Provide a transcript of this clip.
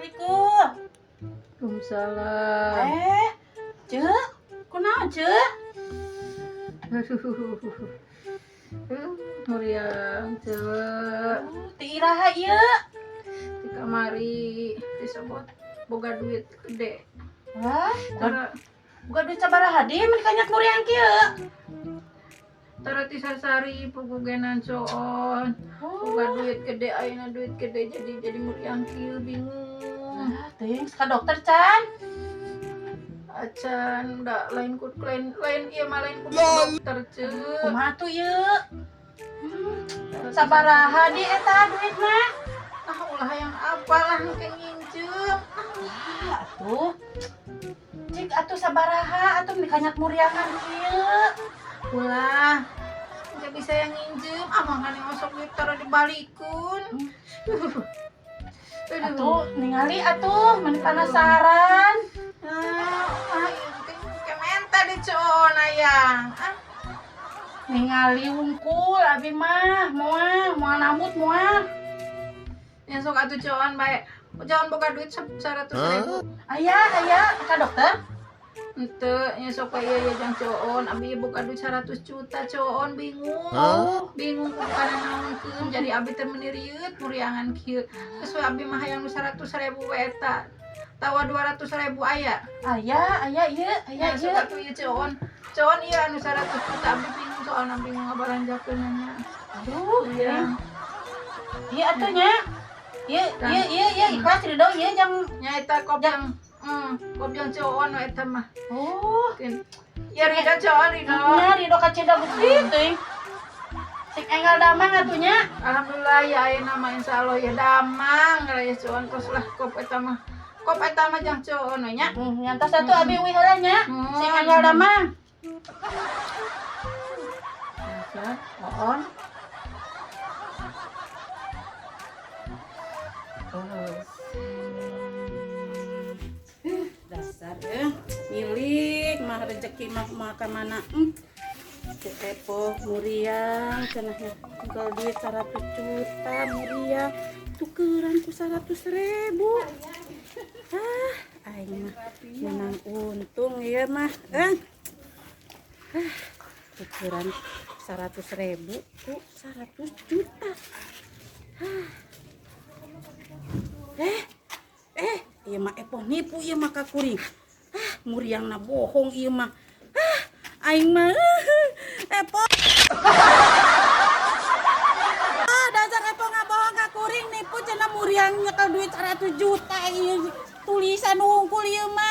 Assalamualaikum. Waalaikumsalam. Eh, Ceu, kunaon, Ceu? Aduh. Muriang, Ceu. Ti iraha ieu? Di kamari disebut boga duit gede. Wah, Tara boga duit sabaraha di mun kanyak muriang kieu? Tara ti sasari pugugenan coon. Boga duit gede, ayeuna duit gede jadi muriang kieu, bingung. Ah, teuing ka dokter can? Acan da lain ku lain lain ieu mah lain ku dokter, Ceu. Kumaha tuh ieu? Sabaraha di eta duitna? Ah, ulah yang apalah engke nginjem. Ah, atuh. Cik atuh sabaraha atuh meni kanyak muriangan kieu. Ulah. Engke bisa yang nginjem, ah makanya osok duit tara dibalikeun. Aduh. Atuh ningali atuh meni penasaran. Ah, ah, ieu teh engke menta di coon ayang. Ah, Ningali wungkul abi mah moal moal nambut moal. Nya sok atuh coon bae. Jangan boga duit 100 ribu. Aya aya ka dokter? Ente nya sok we ieu jang coon, abi boga duit 100 juta coon, bingung. Bingung kudu naonkeun, jadi abi teh meuni rieut muriangan kieu. Geus we abi mah hayang nu 100 ribu we eta. Tawa 200 ribu aya? Aya aya ieu aya Ya, sok ieu. Atuh ieu coon. Coon ieu anu 100 juta, abi bingung soalna bingung ngabalanjakeun nya. Aduh, Iya. ieu atuh nya. Ieu ieu ieu ieu ikhlas ridho ieu jang. Nya eta kop jang kop jang coon we eta mah. Oh, Keun. Ya ridho coon, ridho. Nya ridho kacida bukti teuing. Sing enggal damang atuh nya. Alhamdulillah ya, ayeuna mah insyaallah ya damang lah ya coon, tos lah kop eta mah. Kop eta mah jang coon we nya. Nyantos atuh abi uih heula nya. Sing enggal damang. Dasar coon. Terus. Dasar milik mah rezeki mah mah ka mana. Kepo muriang cenah nya tinggal duit 100 juta muriang tukeran ku 100 ribu. Ah, aing mah menang untung ieu mah ah, tukeran 100 ribu ku 100 juta. Ah. Eh eh, ieu mah epoh nipu ieu mah ka kuring. Ah, muriangna bohong ieu mah. Ah, aing mah epoh. Ah, dasar epoh ngabohong ka kuring, nipu cenah muriang nyekel duit 100 juta, ieu tulisan wungkul ieu mah.